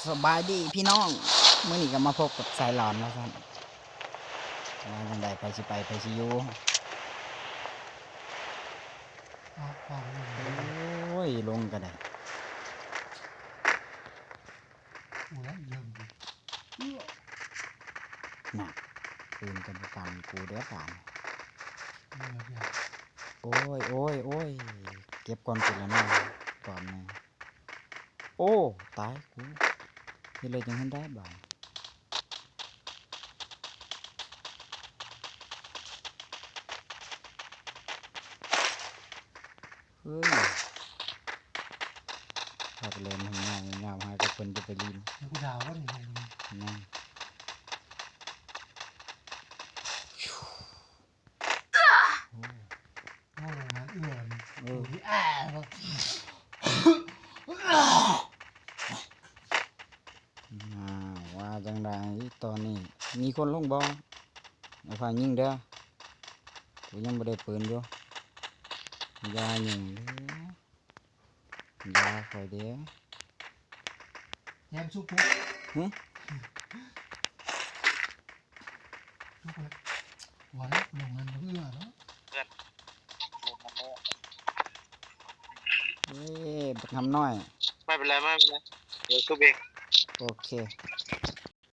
ສະບາຍດີພີ່ນ້ອງ ມື້ນີ້ກໍມາພົບກັບສາຍຫຼອນວ່າຊັ້ນ ວ່າຈັ່ງໃດ ໃຜຊິໄປ ໃຜຊິຢູ່. ໂອ້ຍ ລົງກໍໄດ້ ໂອ້ຍ ເລີ່ມດີ ນະ ປືນກໍບໍ່ຟັງກູເດີ້ບາດນີ້ ໂອ້ຍ ໂອ້ຍ ໂອ້ຍ ເກັບກ່ອນ ເກັບແລ້ວນະ ກ່ອນນະ. ໂອ້ ຕາຍກູ ເຮັດແລ້ວຈັ່ງຫັ້ນໄດ້ບາດ ເຮີ້ຍ ພາໄປແລ່ນຍາວໆ ຫາກັບເພິ່ນຈະໄປຫຼິ້ນ ແລ້ວກູດາວບໍ່ນີ້ ນັ້ນ ໂອ້ ໂອ້ຍ ເອື້ອນ ເອີ ອ້າວ ວ່າຈັ່ງໃດຕອນນີ້ ມີຄົນລົງບໍ່? ເອົາພາຍິງເດີ້ ກູຍັງບໍ່ໄດ້ປືນຢູ່ ຢ່າຫຍຸ້ງເດີ້ ຢ່າຂ້ອຍເດີ້ ແຈມສຸກ ຫຶ? ເອີຍ ບັກຫຳນ້ອຍ ບໍ່ເປັນໄລ ບໍ່ເປັນໄລ ດຽວຊຸບເອງ ໂອເຄ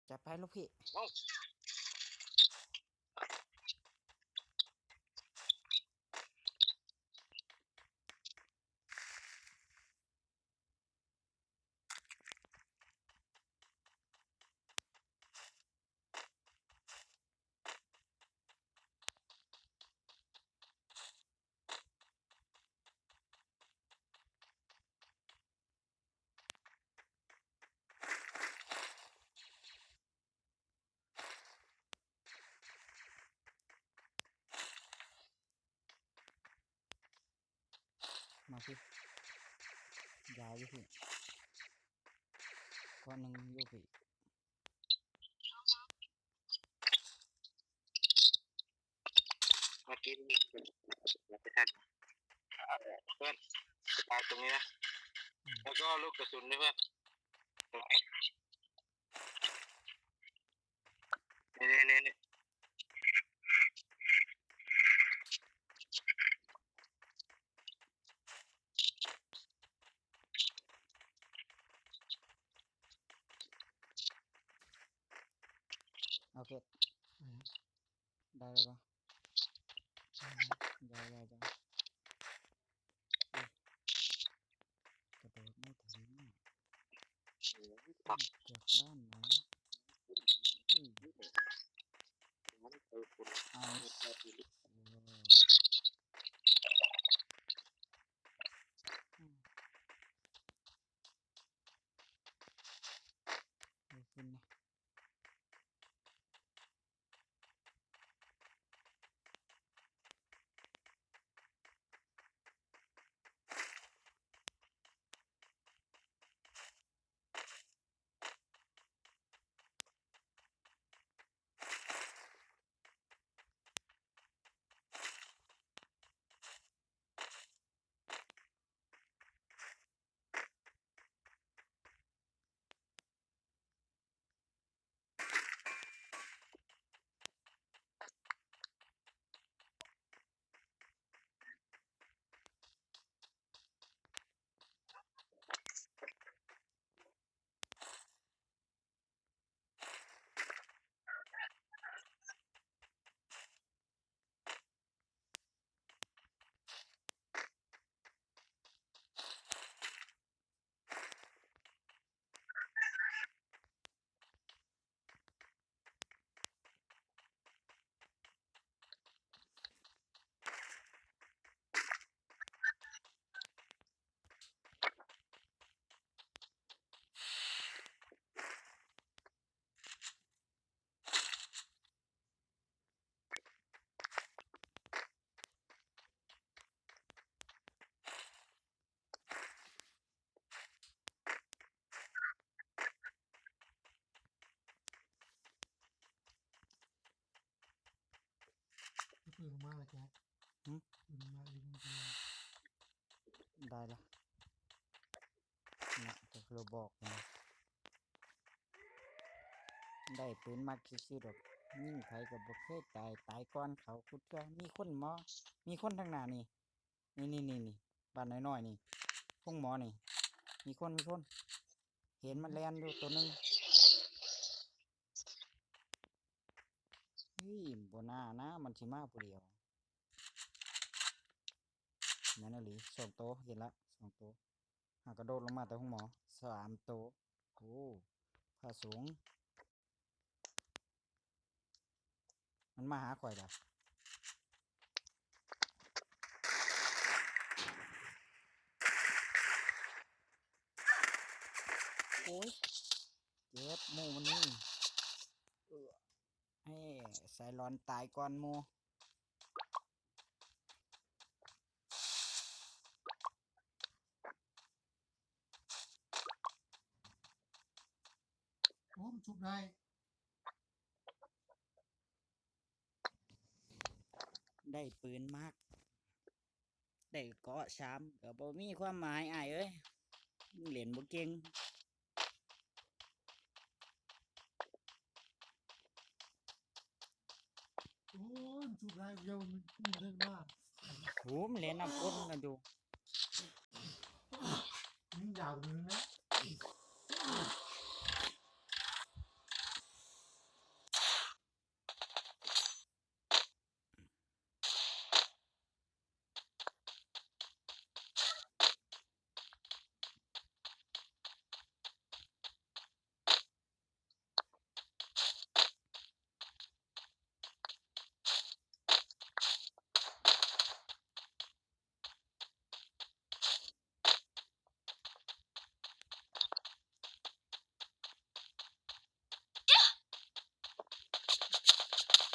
ຈັດໄປລູກພີ່. ມາຊິ ຢາຢູ່ພີ້ ກ້ອນໜຶ່ງຢູ່ພີ້. ເມື່ອກີ້ນີ້ ເພື່ອນ ສະຕາດຕົງນີ້ນະ ແລ້ວກໍລູກກະສຸນດ້ວຍເພື່ອນ ນີ້ໆໆ. ໂອເຄ ອືມ ໄດ້ແລ້ວບໍ່? ອືມ ໄດ້ ໄດ້ ໄດ້ ກະໂດດໄດ້ເຖິງ ເກືອບດ້ານນະ ອືມ ເອົາ ອືມ ເອົາຂຶ້ນນະ. ປືນອອກມາແລ້ວແຈກ ຫຶ? ປືນອອກມາອີກ ໄດ້ລະ ນະ ກະຄືບອກນະ. ໄດ້ປືນມັກຊື່ໆດອກ. ຍິງໃຜກໍບໍ່ເຄີຍຕາຍ, ຕາຍກ່ອນເຂົາຄຸເທື່ອ. ມີຄົນໝໍ, ມີຄົນທາງໜ້ານີ້. ນີ້ໆໆໆ ບ້ານນ້ອຍໆນີ້, ໂຮງໝໍນີ້. ມີຄົນ, ມີຄົນ. ເຫັນມັນແລ່ນຢູ່ໂຕໜຶ່ງ. ເຮີ້ຍ ບໍ່ໜ້ານະ ມັນຊິມາຜູ້ດຽວ. ແມ່ນອີ່ຫຼີ ສອງໂຕ, ເຫັນລະ ສອງໂຕ. ຫາກະໂດດລົງມາແຕ່ໂຮງໝໍ ສາມໂຕ. ໂອ້ ພະສົງ. ມັນມາຫາຂ້ອຍດາ. ໂອ້ຍ ເຈັບ ໝູ່ມັນນີ້. ເອີ ໃຫ້ສາຍຫຼອນຕາຍກ່ອນໝູ່. ໂອ້ ມັນຊຸບໄດ້. ໄດ້ປືນມັກ ໄດ້ເກາະສາມ ກໍບໍ່ມີຄວາມໝາຍອ້າຍເອີຍ, ເຫຼັ້ນບໍ່ເກັ່ງ. ໂອ້ຍ ມັນຊຸບໄດ້ ດຽວມັນເດີນມາ. ໂອ້ ມັນແລ່ນນຳຄົນກັນຢູ່. ຍິງຍາວເລີຍນະ.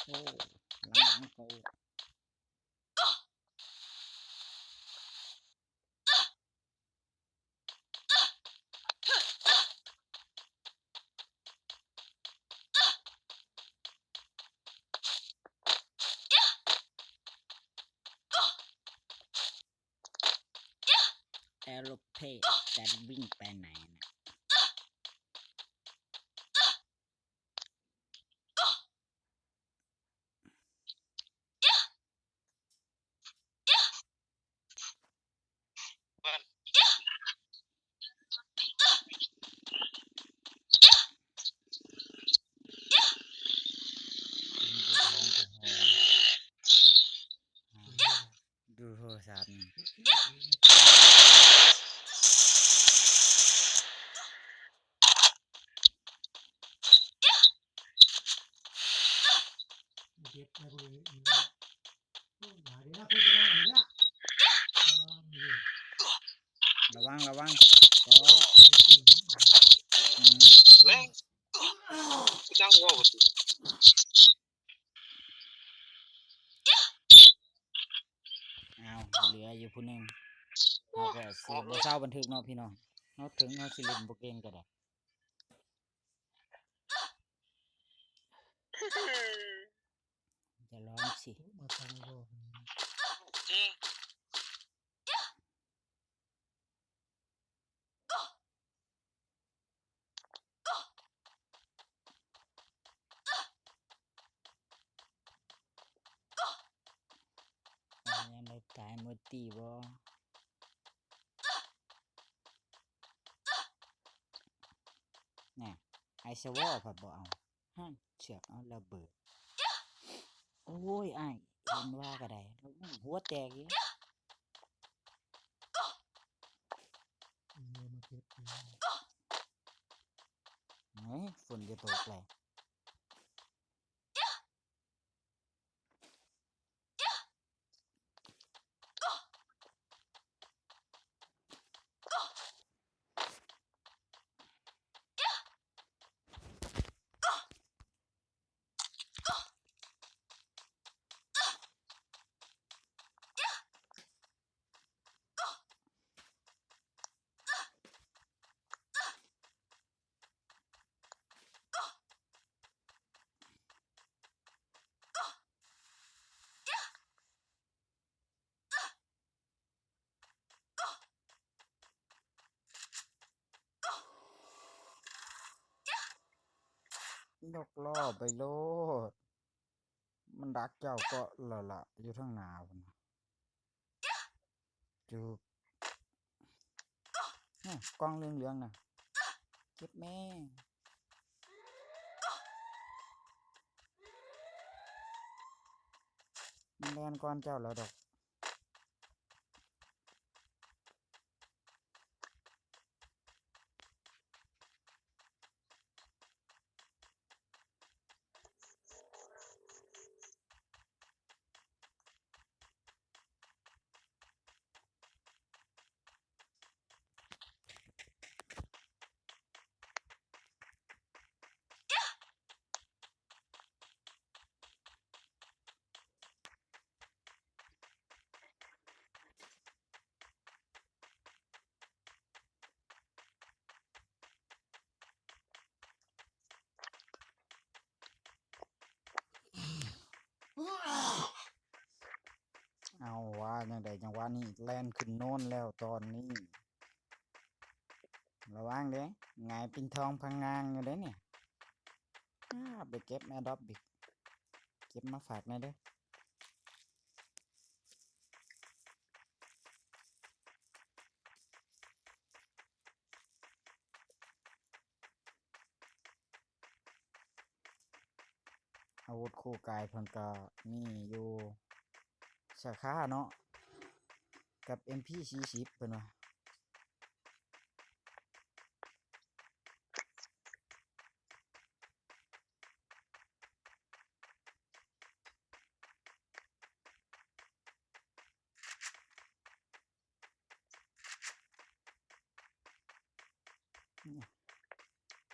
ໂອ້ ຫຼັງໆ ໂອ້. ແອໂຣເພນ ຈະວິ່ງໄປໃນນະ? ດູໂທລະສັບນີ້. ລະວັງ ລະວັງ ອືມ ແລະ ຈັງຫວະ ອ້າວ ເຫຼືອຢູ່ຜູ້ໜຶ່ງ. ເຮົາກະຊິບໍ່ເຊົາບັນທຶກເນາະພີ່ນ້ອງ, ເຮົາເຖິງເຮົາຊິຫຼິ້ນບໍ່ເກັ່ງກະໄດ້. ຈະລອງຊິ ມາຕັ້ງບໍ່ ແມ່ນໄດ້ຕາຍໝົດຕິບໍ່? ແນ່ ໄອສະວໍພັດບໍ່ເອົາ. ຫັ້ນ ເຊືອກເອົາລະເບີດ. ໂອ້ຍ ອ້າຍ ເຫັນວ່າກະໄດ້ ຫົວແຕກອີກ. ເອີຍ ຝົນຈະຕົກແລ້ວ. ໂອ້ ຍົກລໍ້ໄປໂລດ. ມັນດັກເຈົ້າເກາະແລ້ວລະ ຢູ່ທາງໜ້າພຸ້ນນະ. ຈຸກ ຮະ ກ່ອງເຫຼືອງໆນະ ເກັບແມ່. ມັນແລ່ນກ່ອນເຈົ້າແລ້ວດອກ. ເອົາ ວ່າຈັ່ງໃດ ຈັງຫວະນີ້ແລ່ນຂຶ້ນໂນນແລ້ວຕອນນີ້. ລະວັງເດ້ ຫງາຍປິງທອງພັງງາງຢູ່ເດ້ນີ້. ອາ ໄປເກັບແອດຣອບອີກ ເກັບມາຝາກແດ່ເດີ້. ອາວຸດຄູ່ກາຍເພິ່ນກະມີຢູ່ສາຂາເນາະ ກັບເອັມພີສີ່ສິບເພິ່ນວ່າ.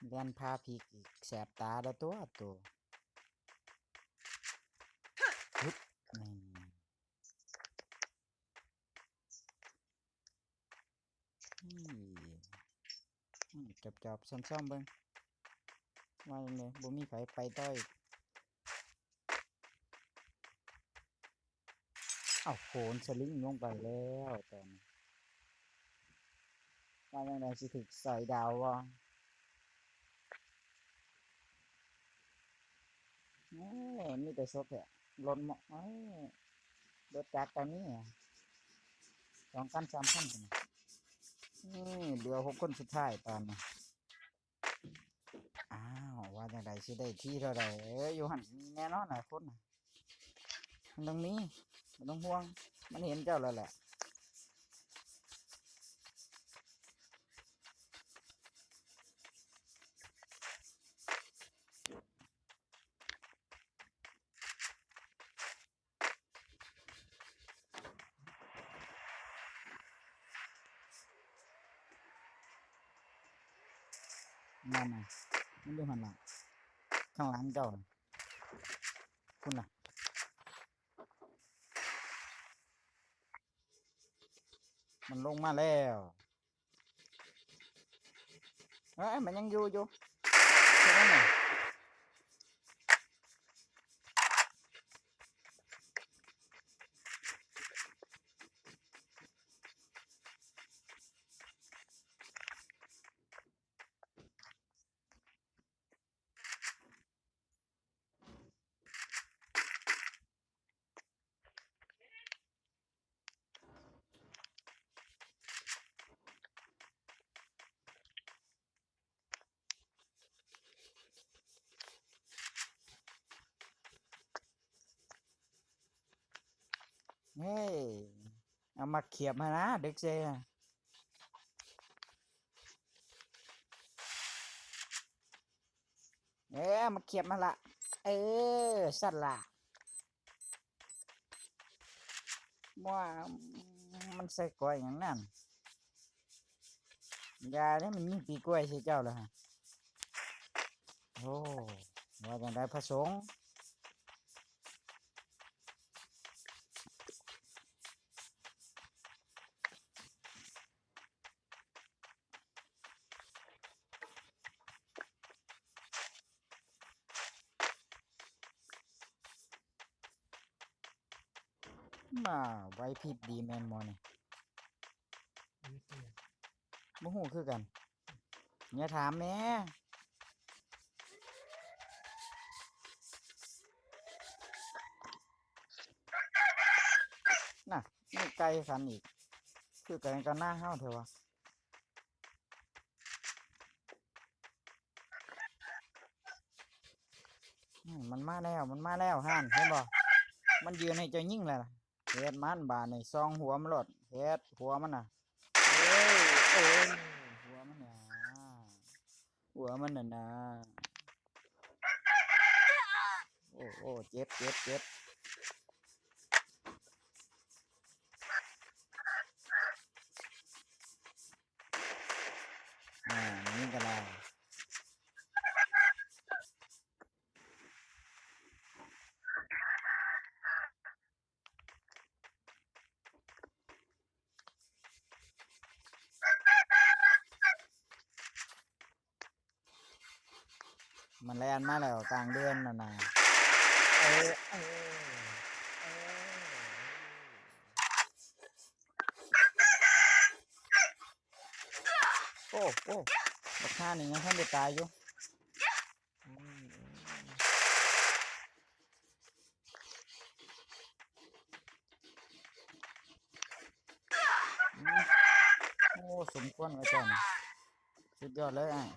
ແລ່ນພາພິກອີກ ແສບຕາແລ້ວຕົວໂຕ. ຫຶບ ນີ້ ນີ້ ອືມ ຈອບໆ ຊອມໆເບິ່ງ ວ່າຈັ່ງໃດ ບໍ່ມີໃຜໄປຕໍ່ອີກ. ເອົ້າ ໂຫນສະລິງລົງໄປແລ້ວຕອນນີ້ ວ່າຈັ່ງໃດ ຊິຖືກສອຍດາວບໍ່? ເອີ ມີແຕ່ສົບແທ້ ລົດເມາະ ເອີ ລົດຈັກກໍມີ ສອງຄັນສາມຄັນພຸ້ນນະ. ເອີ ເຫຼືອຫົກຄົນສຸດທ້າຍຕອນນີ້. ອ້າວ ວ່າຈັ່ງໃດ ຊິໄດ້ທີເທົ່າໃດ? ເອີ ຢູ່ຫັ້ນມີແນ່ນອນນະຄົນນະ ມັນຕ້ອງມີ ບໍ່ຕ້ອງຫ່ວງ ມັນເຫັນເຈົ້າແລ້ວແຫຼະ. ນັ້ນນະ ມັນຢູ່ຫັ້ນລະ ຂ້າງຫຼັງເຈົ້າ ພຸ້ນລະ ມັນລົງມາແລ້ວ. ເອີຍ ມັນຍັງຢູ່ຢູ່ ເຫັນແລ້ວນະ. ເຮີ້ຍ ເອົາໝາກຂຽບມານະ ເດັກເຊ. ເອີ ມາຂຽບມາລະ ເອີ ຊັ້ນລະ ວ່າມັນໃສ່ກ້ອຍຫຍັງນັ້ນ ຢ່າເດ້ ມັນຍິງປີກກ້ວຍໃສ່ເຈົ້າລະ. ໂອ້ ວ່າຈັ່ງໃດພະສົງ? ມາໄຫວພິບດີແມ່ນບໍ່ນີ້? ບໍ່ຮູ້ຄືກັນ. ຢ່າຖາມແມ່. ໄກ່ຄັນອີກ ຄືກັນກັບນາເຮົາແທ້ວະ. ອືມ ມັນມາແລ້ວ ມັນມາແລ້ວ ຫັ້ນ ເຫັນບໍ່? ມັນຢືນໃຫ້ເຈົ້າຍິງແລ້ວ. ເຮັດມັນບາດນີ້ ສ່ອງຫົວມັນໂລດ ເຮັດຫົວມັນນະ ເອີຍ ໂອ້ຍ ຫົວມັນນະ ຫົວມັນນະນາ ໂອ້ ໂອ້ ເຈັບ ເຈັບ ເຈັບ ອ່າ ຍິງກັນແລ້ວ. ມັນແລ່ນມາແລ້ວກາງເດີ່ນນັ້ນນະ ເອີ ເອີ ເອີ ໂອ້ ໂອ້ ບັກຫ່ານີ້ຍັງທັນໄດ້ຕາຍຢູ່. ອືມ ອືມ ໂອ້ ສົມຄວນວ່າເຈົ້ານີ້ ສຸດຍອດເລີຍອ້າຍ.